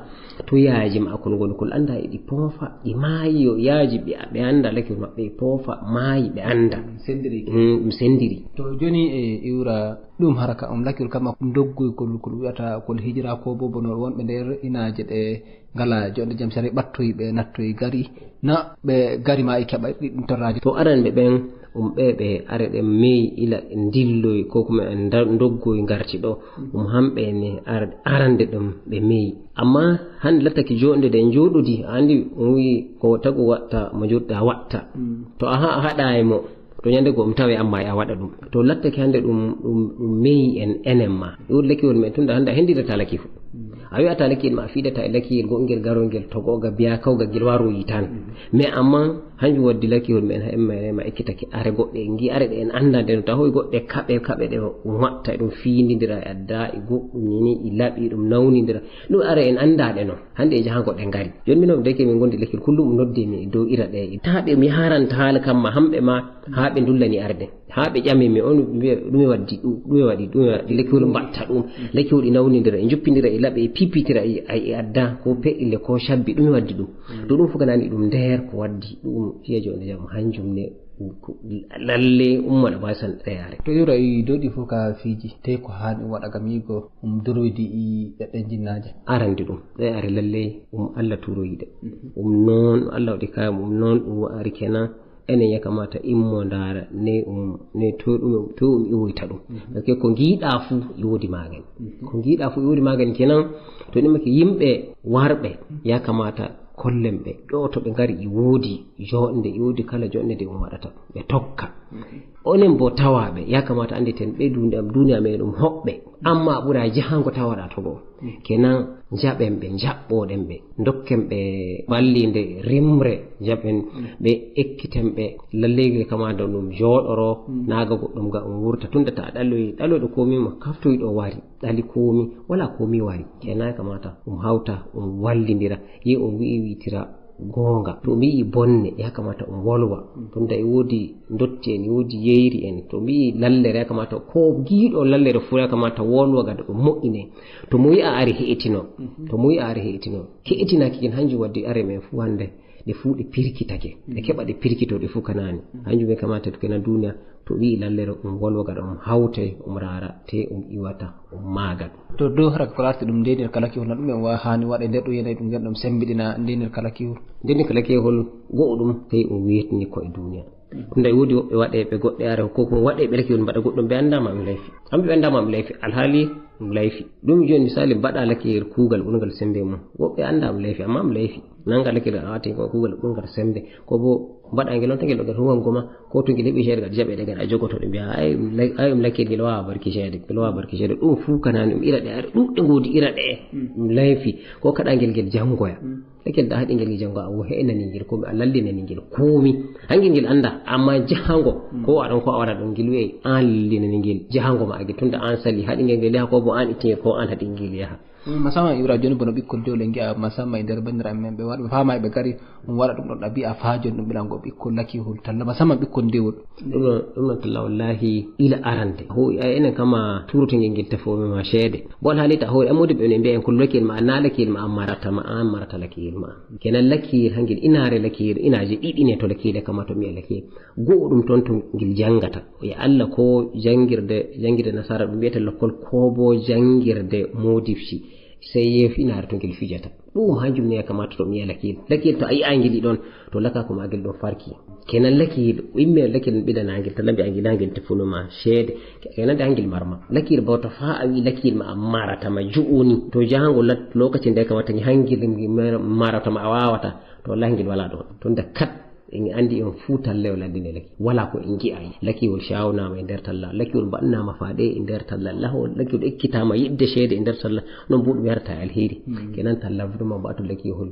to yaayeeji ma kol ngoni, kol annda e ɗi poofa, ɗi maayi yo yaaji ɓe, ɓe annda lakkiyol maɓɓe e poofa, maayi ɓe annda. Sendiri. Mm, ɗum sendiri. To jooni e iwra ɗum haraka on lakkiyol kamma ndoggoy kol, kol wi'ata kol hijira ko bo bono wonɓe nder inaaje ɗe ngala jonde jam sere ɓattoy ɓe nattoy gari na ɓe gari ma e keɓa ɗi ɗum torraji. To aran ɓe ɓen, um ɓe ɓe are ɗen meyi ila en dilloy ko kuma en nda-, ndoggoy ngarti ɗo, um hamɓe ne ar-, arande ɗum ɓe meyi. Amma hande lattaki joɗnde ɗen joɗodi, a andi um wi ko tagu watta mo joɗɗa watta. Mm. To a ha-, a haɗa e mo, to ñande goo um tawe amma e a waɗa ɗum. To lattaki hande ɗum, ɗum, ɗum meyi en enen ma. E wodi lakkiyol men tunda hande a hendidata lakki fu. Mm. A wi'ata lakkiyel ma a fiidata e lakkiyel goɗngel garol ngel to go'o ga biya kawgal ngel waroyi tan. Mm. Mais amma hanjum waddi lakkiyol men ha emma en ma ekkitake are goɗɗe en ngi are ɗe en anda nde no tahoy goɗɗe kaɓe kaɓe ɗe watta e ɗum fiindindira e adda e goɗɗum nini e laɓi ɗum nawnindira. Ɗum are en anda ɗe non. Hande e jahango ɗe ngari. Joni minon deke min gondi lakkiyol kullum um nodde mi dow ira ɗe. Taɓe mi haranta haala kamma hamɓe ma ha ɓe ndullani arde. Ha ɓe ƴami mi on ɗume, ɗume waddi ɗum, ɗume waɗi, ɗume waɗi lakkiyol mbatta ɗum. Lakkiyol ɗi nawnindira, e njuppindira, e laɓe, e pipitira, e, e adda, ko peɗɗille, ko shabbi, ɗume waddi ɗum. Mm. To ɗum fof ganani ɗum nder ko waddi ɗum fiya jonde jam hanjum ne ko lalle umma no basan ɗeyare. To yura e dow ɗi fof ka fiiji, te ko haani waɗa gam yigo um doroydi e ɗeɗɗen jinnaaje. Arande ɗum, ɗeyare lalle um Allah turoyide. Mhm. Um noon Allah waɗi kayam, um noon ɗum wa'ari kenan. Enen ya kamata immo ndaara ne um, ne to ɗum, to um iwoyta ɗum. Mhm. Parce que ko ngiɗa fu e wodi magani. Mhm. Ko ngiɗa fu e wodi magani kenan. To ɗum ke yimɓe warɓe ya kamata kollen ɓe. Ɗo to ɓe ngari e wodi joɗnde, e wodi kala joɗnde nde um waɗata. Ɓe tokka. Mhm. Onen bo tawaɓe ya kamata anditen ɓe duniya, duniya meɗen ɗum hoɓɓe. Amma a ɓura jahango tawaɗa to goo. Mhm. Kenan jaɓen ɓe, jaɓɓoɗen ɓe, dokken ɓe ballinde rimre, jaɓen ɓe, ekkiten ɓe lalleyge kama ɗo ɗum jooɗoro, naaga goɗɗum ga ɗum wurta. Tunda ta ɗaloyi, ɗaloɗo komi mo kaftoyi ɗo wari, ɗali komi, wala komi wari. Kenan kamata ɗum hawta, ɗum wallindira, yi ɗum wi'i wi'itira goonga. To mi yi'i bonne, ya kamata ɗum wolwa. Tunda e wodi dotti en, e wodi yeyri en. To mi yi'i lallere, ya kamata ko giiɗo lallere fu, ya kamata wolwa gada ɗum moƴƴine. To mo yi'a ari he'itino. Mhm. To mo yi'a ari he'itino. Ke'itinaaki kin hanjum waddi are men fu hande. Ɗe fu ɗe pirkitake. Ɗe keɓa ɗe pirkito ɗe fu kanani. Mhm. Hanjum e kamata to kenan duniya. To wi'i lallere um wolwa gada um hawte um rara te um iwata um maaga. To dow hara ko larti ɗum ndenir kala kihol na ɗum en wa hani waɗe nder ɗum yanayi ɗum ngel ɗum sembiɗina ndenir kala kihol. Ndenir kala kihol go'o ɗum tawi um wetni ko e duniya. Tunda e wodi woɓɓe waɗe ɓe goɗɗe are ko ko waɗe ɓe lakiyol mbaɗa goɗɗum ɓe andama mi layfi. Amɓe ɓe andama mi layfi alhaali mi layfi. Ɗum joni misali mbaɗa lakiyel kuugal ɓurgal sembe mum. Woɓɓe andama mi layfi amma mi layfi. Nanga lakiyel a wati ko kuugal ɓurgal sembe. Ko bo mbaɗa ngel on tagel ɗo gal huwan goma. Ko to ngel heɓi ceede kadi jaɓeede kadi a jogoto ɗe mbiya ay um lak- ay um lakkiyel ngel wawa barki ceede, ngel wawa barki ceede. Ɗum fuu kanani ɗum ira ɗe ari ɗuɗɗe ngoodi ira ɗe. Mm. Ɗum layfi ko kaɗa ngel ngel janngoya. Mm. Lakkiyel da haɗi ngel ngel janngoya a wo he'nani ngel komi a lallinani ngel komi. Hangel ngel anda amma jahango. Mm. Ko aɗon ko a waɗa ɗum ngel wi'ay an lallinani ngel jahango ma agel tunda an sali haɗi ngel ngel yaha ko bo an itti ngel ko an haɗi ngel yaha. Mm, masamma Ibra joni bono ɓikkol dewle ngi'a masamma e nder bandiraɓe men ɓe waɗa ɓe fama e ɓe gari. Ɗum waɗa ɗum ɗon ɗabi'a faa joni ɗum ɓilango ɓikkol lakihol talla musamman ɓikkol ndewol. Ɗum ɗon ɗum ɗon talla wallahi ila arande ho ay enen kama turutengel ngel tefooɓe ma ceede. Bo alhaali ta hoore amodi ɓe ne mbiya en ko lakiyel ma na lakiyel ma an marata ma an marata lakiyel ma. Kenan lakiyel hangel inaare lakiyel inaaje ɗiɗi ne to lakiyel kama to mbiya lakiyel. Go'o ɗum toon to ngel janngata. Yo Allah ko janngirde janngirde nasara ɗum wiyete lokkol ko bo janngirde modifci. Sey yeefinaare to ngel fijata. Ɗum hanjum ne kamata to mi yi'a lakiyel lakiyel to a yi'a ngel ɗon to lakako ma ngel ɗon farki. Kenan lakiyel imme lakiyel ɓiɗanagel to lambi angel angel tefuno ma ceede. Kenan de angel marma lakiyel bawta fa a wi lakiyel ma a marata ma ju'uni to jahango lat lokacin da ya kamata ngi hangel marata ma a wawata. To wallahi ngel wala ɗon to nda kat. En anndi en fuu talla o lanndini laki. Walaa ko en ngi'aay. Lakiwol caawnaama e nder talla. Lakiwol mbaɗnaama faaɗe e nder talla. Lahol lakiwol ekkitaama yiɗde ceede e nder talla. Noon mbuɗ werta e alheri. Kenan talla vraiment mbaɗto lakiwol.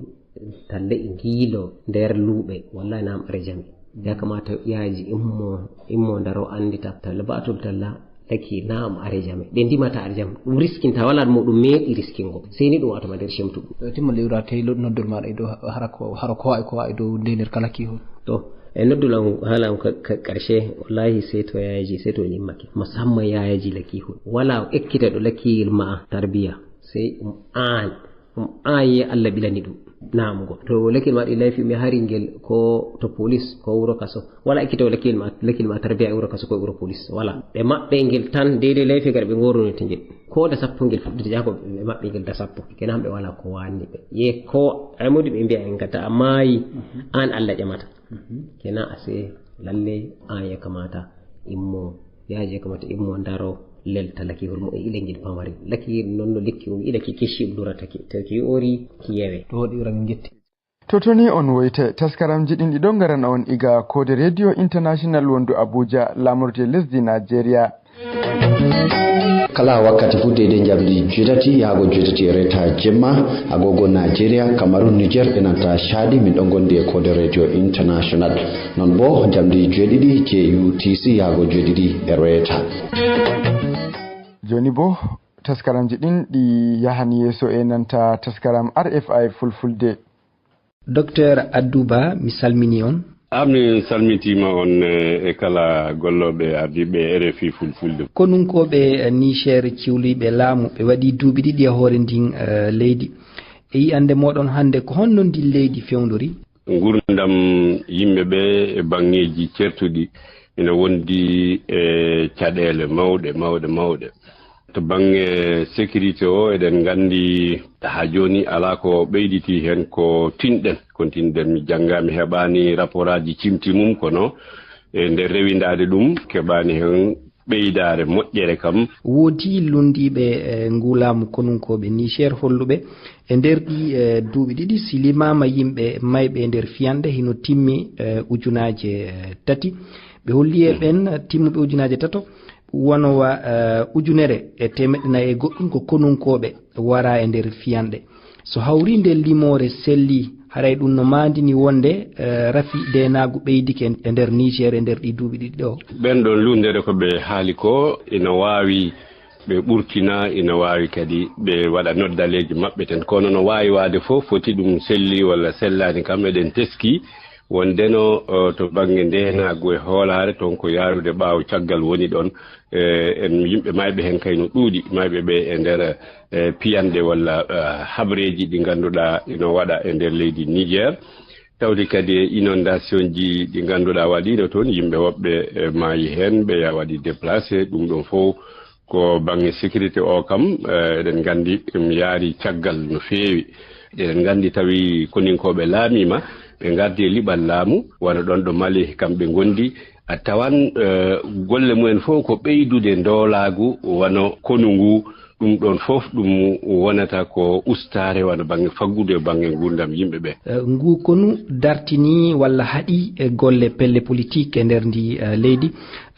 Talla e ngiilo nder luuɓe. Wallahi naam are jami. Ya kamata yaaji immo, immo ndaro anndita. Talla mbaɗto talla. Taki naam are jame. Ɓe ndimata are jam. Ɗum riskinta wala mo ɗum meeɗi riskingo. Seni ɗum watama nder cemtuɗum. Timma lewra tey lo noddor maɗa e dow hara ko hara ko wawi ko wawi dow nde nder kala kihol. To e noddul am haala am ka karshe wallahi sai to yayaji sai to nimmake musamman yayaji lakihol wala ekkita ɗo lakiyel ma tarbiya sai um an. Ɗum aayee Allah ɓilani ɗum. Naamgo to lekil ma ɗi laifi mi hari ngel ko to polis ko wuro kaso wala ekkito lekil ma lekil ma tarbiya e wuro kaso ko e wuro polis wala ɓe maɓɓe ngel tan deydey laifi gar ɓe ngorunete ngel ko da sappo ngel fuɗɗiti jako ɓe maɓɓe ngel da sappo kenan ɓe wala ko wanni ɓe ye ko ay modi ɓe mbiya en gata a maayi an Allah ƴamata kenan a se lalle an ya kamata immo yaaji kamata immo ndaro lelta lakihol mo e ilagel pamari lakiyel noon no lekki um ilaki kecci um duratake to ki ori ki yewe to hoɗi ura min getti to toni on woyte taskaramji ɗin ɗiɗo ngaran on iga kode radio international wondu abuja lamorde lesdi nigeria kala wakkati fuu deydey njamdi joytati yahgo joytati e reeta jemma agogo nigeria cameroun niger e nanta chadi min ɗon gondi e kode radio international non bo njamdi joyɗiɗi je utc yahgo joyɗiɗi e reeta jooni bo taskaramji ɗin ɗi yahani yeeso e nanta taskaram rfi fulfulde docteur adduba mi salmini on amin salmitiima on e kala gollooɓe ardiiɓe rfi fulfulde konunkooɓe niger ciwliiɓe laamu ɓe waɗi duuɓi ɗiɗi e hoore ndin leydi e yi'ande mooɗon hannde ko honno ndin leydi fewndori ngurndam yimɓe ɓe e baŋŋeeji certuɗi ina wondi e caɗeele mawɗe mawɗe mawɗe to baŋŋe sécurité o eɗen nganndi haa jooni alaa ko ɓeyditii heen ko tinɗen ko tinɗen mi jannga mi heɓaani rapportaaji cimti mum kono e nder rewindaade ɗum keɓaani heen ɓeydaare moƴƴere kam. Woodii lunndiiɓe e nguu laamu konunkooɓe Niger holluɓe e nder ɗii e duuɓi ɗiɗi si limaama yimɓe mayɓe e nder fiyanɗe hino timmi e ujunaaje e tati. Ɓe holli e ɓen timmuɓe ujunaaje tato wano wa e ujunere e teemeɗɗe nayi e goɗɗum ko konunkooɓe waraa e nder fiyanɗe. So hawri nde limoore selli, haray ɗum no maandini wonde rafi deenaagu ɓeydike e nder Niger e nder ɗii duuɓi ɗiɗi ɗoo. Ɓen ɗon luundere ko ɓe haali koo ina waawi ɓe ɓurtina, ina waawi kadi ɓe waɗa noddaleeji maɓɓe ten. Kono no waawi waade fof, foti ɗum selli walla sellaani kam, eɗen teskii wondeno to bannge ndeenaagu e hoolaare, toon ko yaarude ɓaawo caggal woni ɗoon. En yimɓe maayɓe heen kay no ɗuuɗi, maayɓe ɓe e nder piyanɗe walla habreeji ɗi ngannduɗaa ino waɗa e nder leydi Niger. Tawde kadi e inondation ji ɗi ngannduɗaa waɗiino toon, yimɓe woɓɓe maayi heen, ɓeya waɗi déplacé, ɗum ɗoon fof ko bannge sécurité o kam, eɗen nganndi ɗum yaari caggal no feewi. Eɗen nganndi tawi koninkooɓe laamiima, ɓe ngardi e liɓal laamu, wano ɗoon ɗo Mali kamɓe ngondi, a tawan golle mumen fof ko ɓeydude ndoolaagu wano konu ngu, ɗum ɗoon fof ɗum wonata ko ustaare wano bannge faggudu e bannge nguurndam yimɓe ɓe. Ngu konu dartini walla haɗi e golle pelle politik e nder ndi leydi.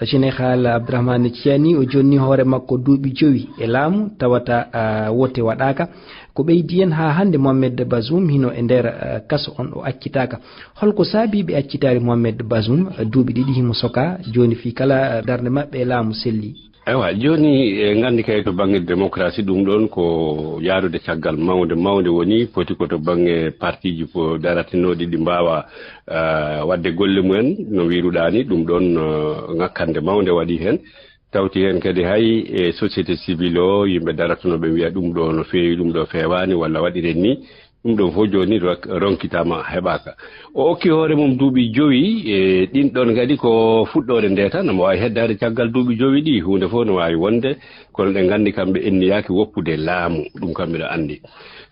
Général Abdourahmane Tiani o jonni hoore makko duuɓi jowi e laamu tawata wote waɗaaka. Ko ɓeydi en haa hannde Mohamed Bazoum hino e nder kaso on o accitaaka. Holko saabii ɓe accitaari Mohamed Bazoum duuɓi ɗiɗi himo sokaa jooni fii kala darnde maɓɓe e laamu selli? Ewa, jooni e nganndi kay to bannge démocratie ɗum ɗoon ko yaarude caggal mawnde mawnde woni foti ko to bannge partiji ko daratinooɗi ɗi mbaawa waɗde golle mumen no wiiruɗaa ni ɗum ɗoon ŋakkande mawnde waɗi heen. Tawti heen kadi hay e société civile o yimɓe daratunooɓe mbiya ɗum ɗo no feewi ɗum ɗo feewaani walla waɗiren ni ɗum ɗon fof jooni ronkitaama heɓaaka. O okki hoore mum duuɓi jowi e ɗin ɗon kadi ko fuɗɗoore nde tan omo waawi heddaade caggal duuɓi jowi ɗi huunde fof no waawi wonde kono ɗe nganndi kamɓe enniyaaki woppude laamu ɗum kam mbiɗo anndi.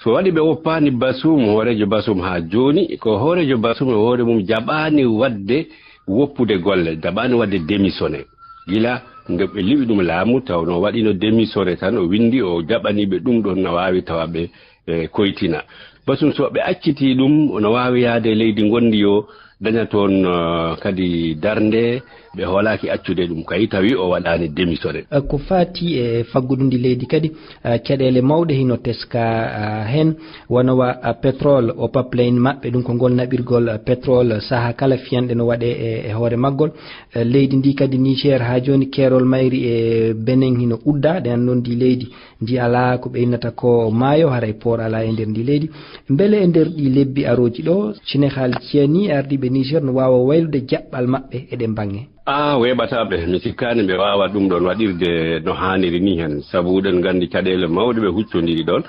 So waɗi ɓe woppaani Basum hooreejo Basum haa jooni ko hooreejo Basum e hoore mum jaɓaani waɗde woppude golle jaɓaani waɗde démissionné gila nde ɓe liɓi ɗum laamu taw no waɗino démissionné tan o winndi o jaɓaniiɓe ɗum ɗon no waawi tawa ɓe e koytina. Basum so ɓe accitii ɗum no waawi yahde e leydi ngonndi yo daña toon, eh, kadi darnde, ɓe hoolaaki accude ɗum kay, tawi o waɗaani démissionné. Eh, ko faati e faggudu ndi leydi kadi, eh, caɗeele mawɗe hino teska, eh, heen, wano wa, eh, pétrole, o pipeline maɓɓe, ɗum ko ngol naɓirgol, eh, pétrole, saha kala fiyanɗe no waɗe e, e hoore maggol. Eh, leydi ndi kadi Niger haa jooni keerol mayri e Benin hino udda, ɗen anndon ndi leydi ndi alaa ko ɓeynata ko maayo, haray port alaa e nder ndi leydi. Mbele e nder ɗi lebbi arooji ɗo, Sénégal ciyani ardiiɓe Niger no waawa waylude jaɓɓal maɓɓe e ɗen baŋŋe? Ah, weeɓataa ɓe. Mi sikkaani ɓe waawa ɗum ɗon waɗirde no haaniri ni hen. Sabu ɗen nganndi caɗeele mawɗe ɓe huccondiri ɗon.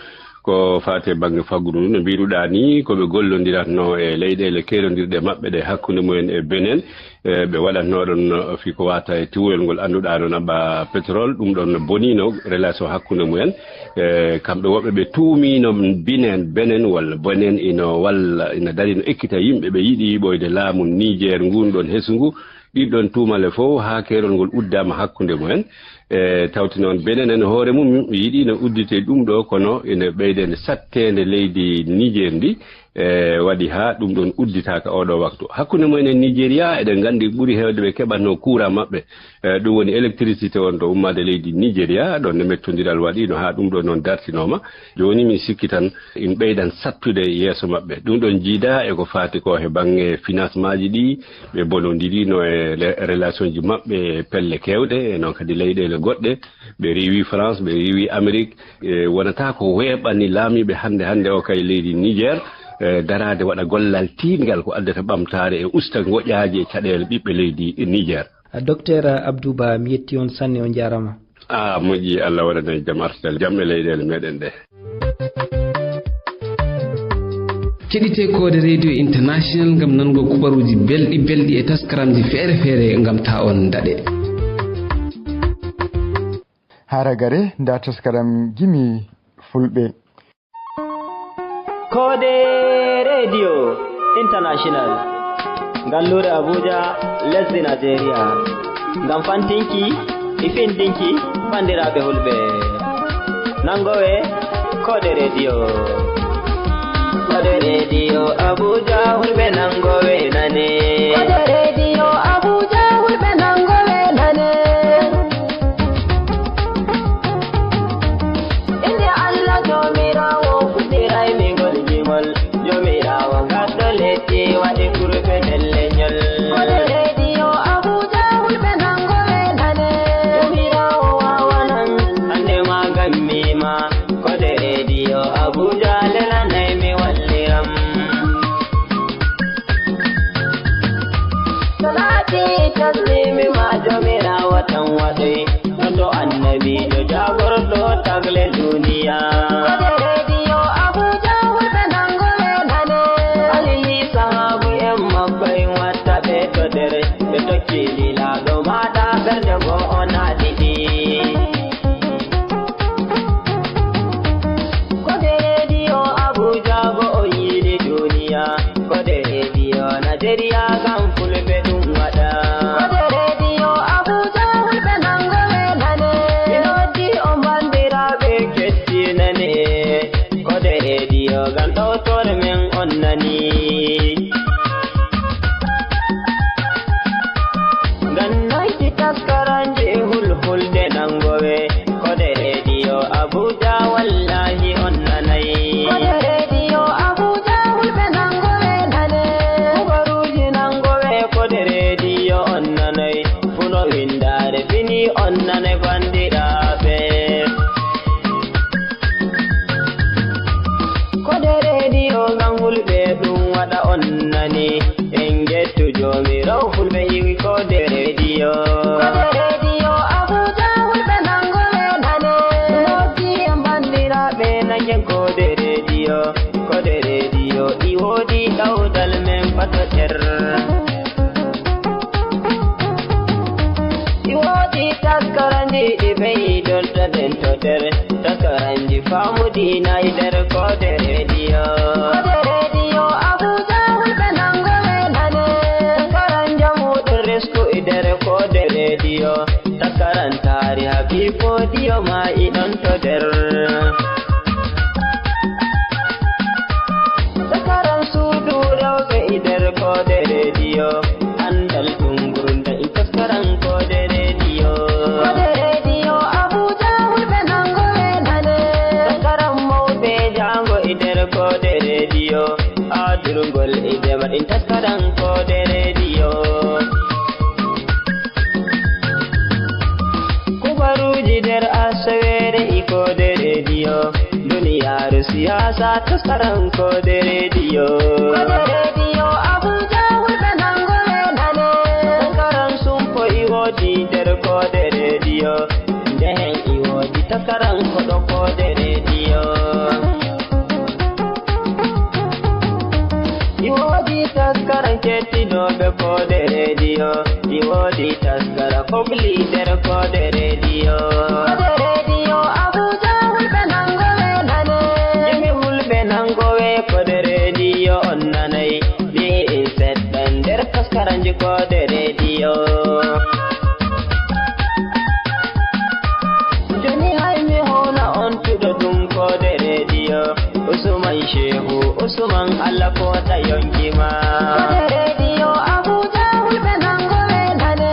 Ko faati e baŋŋe faggudu ndu, no mbiiruɗaa ni, ko ɓe gollondiratno e leyɗeele keerondirɗe maɓɓe ɗe hakkunde mumen e Benin. E, ɓe waɗatno ɗon, eh, fii ko waata e tiwoyol ngol annduɗaa no naɓa pétrole, ɗum ɗon bonino relation hakkunde mumen. E, kamɓe woɓɓe ɓe tuumino Benin, Benin walla Benin ino walla ina dari no ekkita yimɓe ɓe yiɗi yiɓoyde laamu Niger ngun ɗon hesu ngu. Ɗin ɗon tuumale fof haa keerol ngol uddaama hakkunde mumen. E, tawti noon Benin en hoore mum yiɗi no uddite ɗum ɗo, kono ina ɓeyda ene satteende leydi Niger ndi. E, waɗi haa ɗum ɗon udditaaka oo ɗoo waktu. Hakkunde mumen e Nigeria, eɗen nganndi ɓuri heewde ɓe keɓatno courant maɓɓe. E, ɗum woni électricité on ɗo ummaade leydi Nigeria, ɗon ne mettondiral waɗiino haa ɗum ɗo noon dartinooma. Jooni mi sikki tan in ɓeydan sattude yeeso maɓɓe. Ɗum ɗon jiida e ko faati ko he baŋŋe financement ji ɗi, ɓe bonondiriino e le-, relation ji maɓɓe e pelle keewɗe, e noon kadi leyɗeele goɗɗe. Ɓe riiwi France, ɓe riiwi Amérique. E, wonata ko weeɓani laamiiɓe hannde hannde o kay leydi Niger, e, daraade waɗa gollal tiiɗngal ko addata ɓamtaare e usta ngoƴaaji e caɗeele ɓiɓɓe leydi Niger. A, Docteur Abdou Ba, mi yetti on sanne, on jaarama. A, moƴƴi, Allah waɗana en jam artal, jam e leyɗeele meɗen ɗe. Keɗite Koode Radio International ngam nango kubaruuji belɗi belɗi e taskaramji feere feere ngam ta on daɗe. Haragare, nda taskaram gimi fulɓe. Koode Radio International, ngalluure Abuja, lesdi Nigeria, ngam fantinki e findinki banndiraaɓe hulɓe. Nangowe Koode Radio. Koode Radio Abuja, hulɓe nangowe nane. Koode Radio Abuja, hulɓe nangowe nane. Inde Allah Joomiraawo fuɗɗiray mi ngol gimol. Joomiraawo ngaddo leddi waɗi kurpe nder lenyol. Koode Radio Abuja, hulɓe nangowe nane. Joomiraawo wawanan hannde ma gammi ma. Koode Radio Abuja lelanay mi walliram. Salati taslimi ma Joomiraawo tan waɗoy. Hoto annabiijo jaagorɗo tagle duniya. Koode Radio Abuja, hulɓe nangowe nane. Alili sahaabu en makko en watta ɓe to dere. Ɓe tokki lilaaɗo maaɗa ɓernde goo o na ɗiɗi. Koode Radio Abuja go o yiili duniya. Koode Radio Nigeria ngam fulɓe ɗum waɗa. Koode Radio Abuja, hulɓe nangowe nane. Mi noddi on banndiraaɓe kettinane. Koode Radio ngam ɗowtore men on nani. Ngam nanki taskaranji hulhulde nangowe. Koode Radio Abuja, wallahi on nanay. Koode Radio Abuja, hulɓe nangowe nane. Kubaruuji nangowe Koode Radio on nanay. Funo windaare fini on nanay banndiraaɓe. Koode Radio ngam hulɓe ɗum waɗa on nani. En njettu Joomiraawo fulɓe yiwi Koode Radio. Koode Radio Abuja, hulɓe nangowe nane. Noddi en banndiraaɓe nangen Koode Radio. Koode Radio i woodi ɗawdal men fato nder. I woodi taskaranji ɗi ɓeydortoɗen to nder. Taskaranji faamu diina e nder Koode Radio. Koode Radio Abuja, hulɓe nangowe nane. Taskaran jamu ɗum risku e nder Koode Radio. Taskaran taariha fii poodiyo ma e ɗon to nder. Taskaran suudu rewɓe e nder Koode Radio. Andal ɗum gurnda in taskaran Koode Rediyo. Koode Rediyo Abuja, hulɓe nango we nane. Taskaran mawɓe jango e nder Koode Rediyo. Adurgol e demal in taskaran Koode Rediyo. Kubaruji nder asawere e Koode Rediyo. Duniyaaru siyaasa taskaran Koode Rediyo. Koode Rediyo Abuja, hulɓe nango we nane. Taskaran sumpo e woodi nder Koode Rediyo. Ndehen e woodi taskaran koɗo Koode Rediyo. E woodi taskaran kettinooɓe Koode Rediyo. E woodi taskara kobli nder Koode Rediyo. Koode Rediyo Abuja, hulɓe nango we nane. Yimɓe hulɓe nango we Koode Rediyo on nanay. Mbi'en seɗɗa nder taskaranji Koode Rediyo. Jooni hay mi howna on tuɗo ɗum Koode Rediyo. Usman Shehu, Usman Allah fota yonki ma. Koode Rediyo Abuja, hulɓe nango we nane.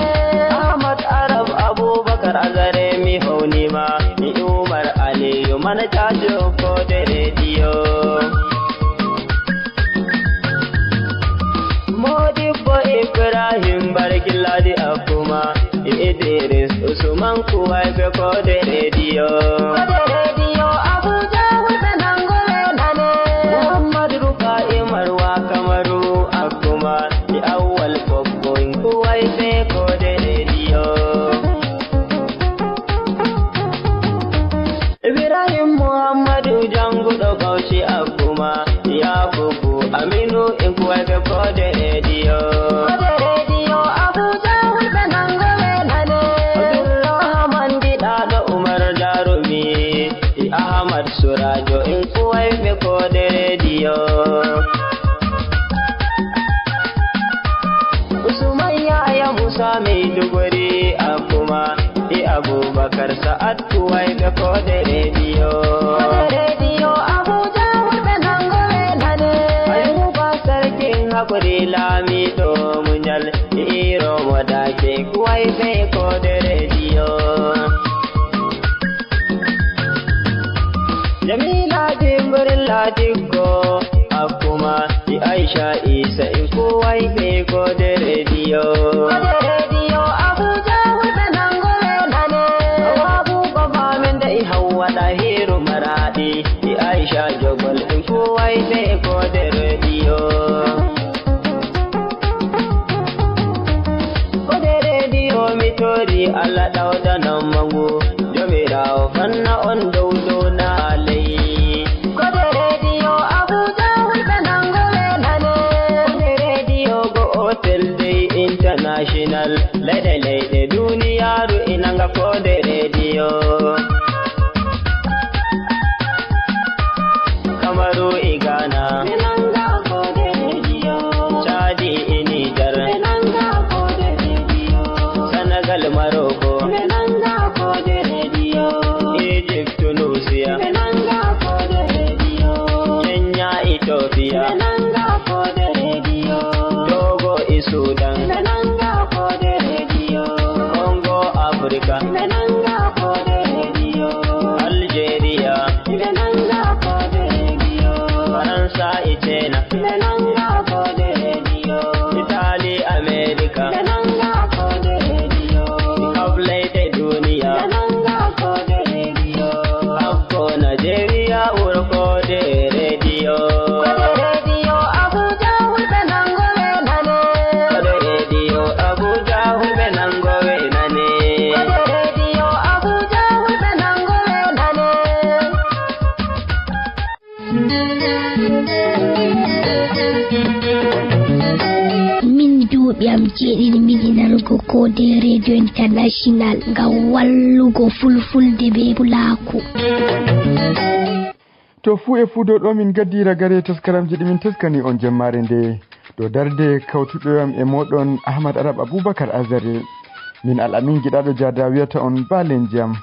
Ahmad Arab Abubakar Azare mi howni ma. Mi Umar Aliyu manajajo Koode Rediyo. Modibbo Ibrahim Barkilladi Akuma, Idris Usman Kuwaibe Koode Rediyo. Koode Rediyo Abuja, hulɓe nango we nane. Muhammad Rufa'i Marwa Kamaru Akuma, e Awwal Bokko in Kuwaibe Koode Rediyo. Ibrahim Muhammadu janguɗo Bauchi Akuma, Yakubu Aminu in Kuwaibe Koode Rediyo. Koode Rediyo Abuja, hulɓe nango we nane. Abdulrahman giɗaɗo Umar Jarumi, e Ahmad Surajo in Kuwaibe Koode Rediyo. Usman Yahaya Musa Maiduguri Akuma, e Abubakar Sa'ad Kuwaibe Koode Rediyo. Koode Rediyo Abuja, hulɓe nango we nane. Ayuba Sarkin Hakuri Lamiɗo Munyal, e Iro Modake Kuwaibe Koode Rediyo. Jamila Jibril Ladikko Akuma, e Aisha Isa in Kuwaibe Koode Rediyo. Koode Rediyo Abuja, hulɓe nango we nane. Awabu Baba Mende e Hawwa Ɗahiru Maraɗi, e Aisha Jogol in Kuwaibe Koode Rediyo. Koode Rediyo mi tori Allah ɗawdanan mangu. Jomirawo fanna on dow dow naaley. Koode Rediyo Abuja, hulɓe nango we nane. Koode Rediyo go otel dey international. Leyɗe leyɗe duniyaaru e nanga Koode Rediyo. Kamaru e Ghana. Ɓe nanga Koode Rediyo. Chadi e Niger. Ɓe nanga Koode Rediyo. Senegal, Morocco. Ɓe nanga Koode Rediyo. Egypt, Tunisia. Ɓe nanga Koode Rediyo. Kenya, Ethiopia. Ɓe nanga Koode Rediyo. Togo e Sudan. Ɓe nanga Koode Rediyo. Congo, Africa. Ɓe nanga Koode Rediyo. Algeria. Ɓe nanga Koode Rediyo. Faransa e China. Ɓe nanga Koode Rediyo. Italy, America. Ɓe nanga Koode Rediyo. Kab leyɗe duniya. Ɓe nanga Koode Rediyo. Hakko Nigeria wuro Koode Rediyo. Koode Rediyo Abuja, hulɓe nango we nane. Koode Rediyo Abuja, hulɓe nango we nane. Koode Rediyo Abuja, hulɓe nango we nane. Min duuɓi am jeeɗiɗi miɗi nanugo Koode Radio International ngam wallugo Fulfulde bee Pulaaku. To fuu e fuu dow ɗo min gaddi ragare taskaramji ɗi min taskani on jemmaare nde. Dow darde kawtuɗo am e mooɗon Ahmad Arab Abubakar Azare. Min Al-Amin Giɗaaɗo Jaada wiyata on baalen jam.